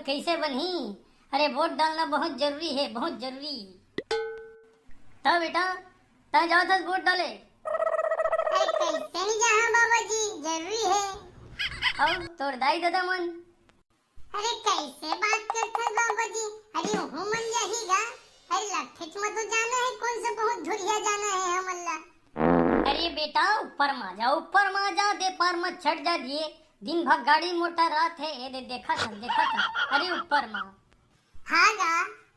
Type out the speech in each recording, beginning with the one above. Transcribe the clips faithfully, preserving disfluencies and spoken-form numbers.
कैसे बनही? अरे वोट डालना बहुत जरूरी है, बहुत जरूरी। त बेटा, तैं जात हस वोट डाले? अरे कैसे नहीं जाहा बाबा जी, जरूरी है। अउ तोर दाई ददा मन? अरे कैसे बात करथस बाबा जी, अरे ओहू मन जाही गा। अरे लट्ठेच म तो जाना है, कौन सा बहुत धुरिया जाना है हमन ला। अरे बेटा, ऊपर मा जा, ऊपर मा जा, दे पार म चढ़ जा दिए। दिन भर गाड़ी मोटर रात है, ये दे देखत हन, देखत हन। अरे ऊपर मा। हाँ गा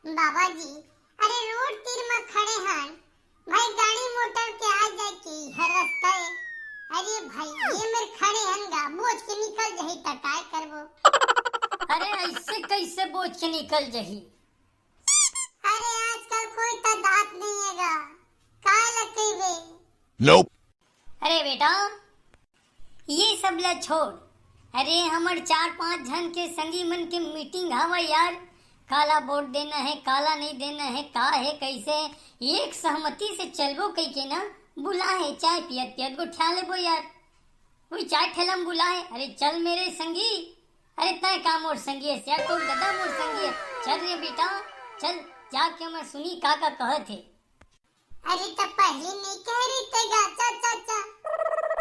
बाबा जी, अरे रोड तीर म खड़े हन भाई, गाड़ी मोटर के आ जाए के हर रास्ता है। अरे भाई, ये मेर खड़े हन गा, बोच के निकल जाही त काय करबो? अरे ऐसे कैसे बोच के निकल जाही? अरे आजकल कोई त दात नहीं है गा, काय ल कहिबे? Nope। अरे बेटा, ये सब ला छोड़। अरे हमर चार पांच झन के संगी मन के मीटिंग हवय यार, काला वोट देना है, काला नहीं देना है, का है, कैसे है, एक सहमति से चलबो कहि के ना बुलाए हे, चाय पियत पियत गोठिया लेबो यार। वही चाय ठेला में बुलाए हे, अरे चल मेरे संगी। अरे तय का मोर संगी है यार, तोर ददा मोर संगी है। चल रे बेटा, चल जाके मैं सुनी का का कहत है। अरे त पहली नहीं कह रही थे गा चाचा, चाचा।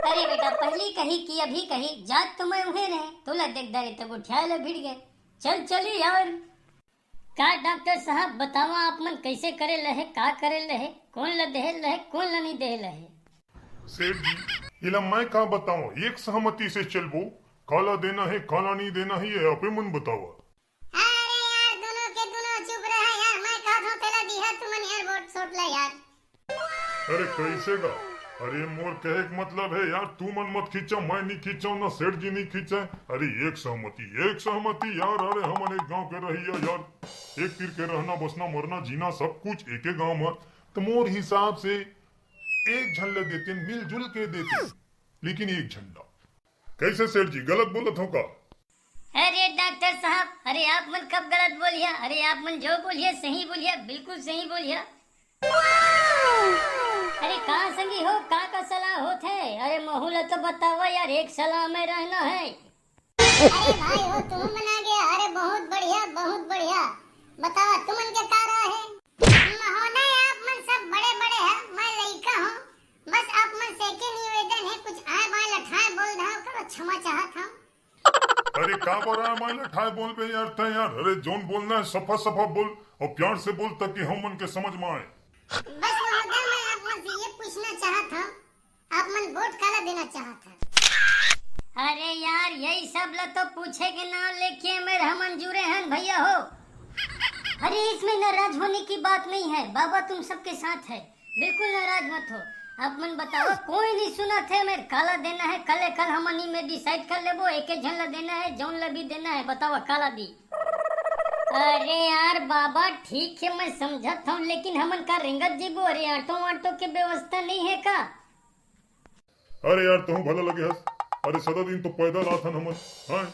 अरे बेटा, पहली कही कि अभी कही, जात तो मैं उहे रहे, तोला देख डरे तो गोठिया ले भिड़ गए। चल चली यार। का डॉक्टर साहब बतावा, आप मन कैसे करे लहे, का करे लहे, कौन ल देहे लहे, कौन ल नहीं देहे लहे? सेठ जी, इला मैं का बताऊं, एक सहमति से चलबो, काला देना है, काला नहीं देना है, ये आपे मन बतावा। अरे यार, दोनों के दोनों चुप रहा यार, मैं कहत हूँ तेला दिहा तुमन यार वोट सोट ला यार। अरे कैसे गा? अरे मोर कहे के मतलब है यार, तुमन मत खींचा, मैं नहीं खींचा ना, सेठ जी नहीं खींचा। अरे एक सहमति, एक सहमति यार, अरे हमन एक गांव के रहिया यार, एक तीर के रहना बसना मरना जीना सब कुछ एके गांव में, तो मोर हिसाब से एक झन ल देते, मिलजुल के देते, लेकिन एक झन ल। कैसे सेठ जी, गलत बोलत हूँ का? अरे डॉक्टर साहब, अरे आप मन कब गलत बोलिया? अरे आप मन जो बोलिया सही बोलिया, बिल्कुल सही बोलिया। अरे का संगी हो, का का सलाह होत है? अरे महू ल तो बतावा यार, एक सलाह में रहना है। अरे भाई हो, तुम बना गया। अरे बहुत बढ़िया, बहुत बढ़िया। बतावा तुमन के का राय है? महोदय, आप मन सब बड़े बड़े हैं, मैं लइका हूँ। बस आप मन से के निवेदन है, कुछ आए बाएं लठाए बोल धाव करो, क्षमा चाहत हूँ। अरे का बरा माय लठाए बोलबे यार तैं यार, अरे जौन बोलना है सफा सफा बोल और प्यार से बोल ताकि हम मन के समझ में आए। बस महोदय, मैं आप मन से ये पूछना चाहत हूँ, आप मन वोट काला देना चाहत हन? अरे यार, यही सब ल तो पूछे के नाम लेके मेर हमन जुरे हन भैया हो। अरे इसमें नाराज होने की बात नहीं है, बाबा तुम सबके साथ है, बिल्कुल नाराज मत हो। आप मन बताओ, कोई नहीं सुनत है मेर, काला देना है, कले कल हमन ही में डिसाइड कर लेबो, एके झन ला देना है, जौन ला भी देना है, बताओ काला दी। अरे यार बाबा, ठीक है मैं समझत हूँ, लेकिन हमन का रेंगत जीबो? अरे ऑटो वाटो के व्यवस्था नहीं है का? अरे यार तहूँ भला लगे हस, अरे सदा दिन तो पैदल आथन हमन, हाँ?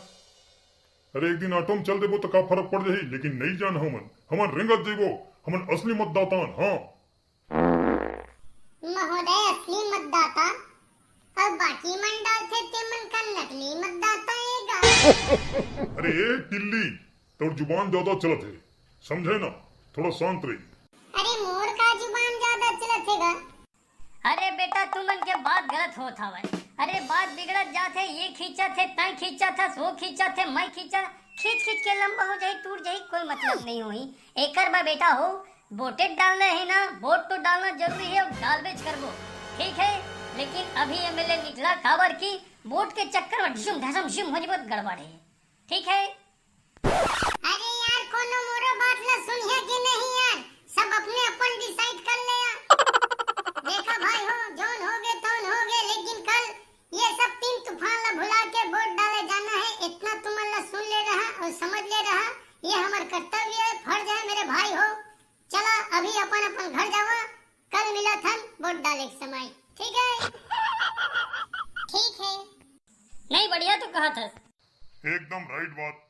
अरे एक दिन ऑटो में चल देबो तो का फर्क पड़ जाही, लेकिन नहीं जान हमन, हमन रेंगत जीबो, हमन असली मतदाता हन, हाँ। महोदय, असली मतदाता अउ बाकी मन डालथे ते मन का नकली मतदाता ए गा। अरे ए टिल्ली, तोर जुबान ज्यादा चलत है, समझे ना, थोड़ा शांत रही। अरे मोर का जुबान ज्यादा चलत है गा? अरे बेटा, तुमन के बात गलत होत हवय। अरे बात बिगड़त जात है, ये खींचत है, तय खींचत है, वो खींचत है, मैं खींचत, खींच खींच के लंबा हो जाही, टूट जाही, कोई मतलब नहीं होही। एकर बर बेटा हो, वोटे डालना है ना, वोट तो डालना जरूरी है, अब डालबेच करबो, ठीक है। लेकिन अभी एमएलए निकला, काबर की वोट के चक्कर में ढिशुम ढासम झिम हो जाबो, गड़बड़ है, ठीक है। अरे यार, कोनो मोरो बात ला सुनिया कि नहीं यार, सब अपने अपन डिसाइड कर ले यार। देखा भाई हो, जौन हो गए तौन हो गए, लेकिन कल ये सब तीन तूफान ला भुला के वोट डाले जाना है। इतना तुमन ला सुन ले रहा और समझ ले रहा, ये हमर कर्तव्य है, फर्ज है मेरे भाई हो। चला अभी अपन अपन घर जावा, कल मिलत हन वोट डाले के समय, ठीक है? ठीक है। नहीं, बढ़िया तो कहा था। एकदम राइट बात।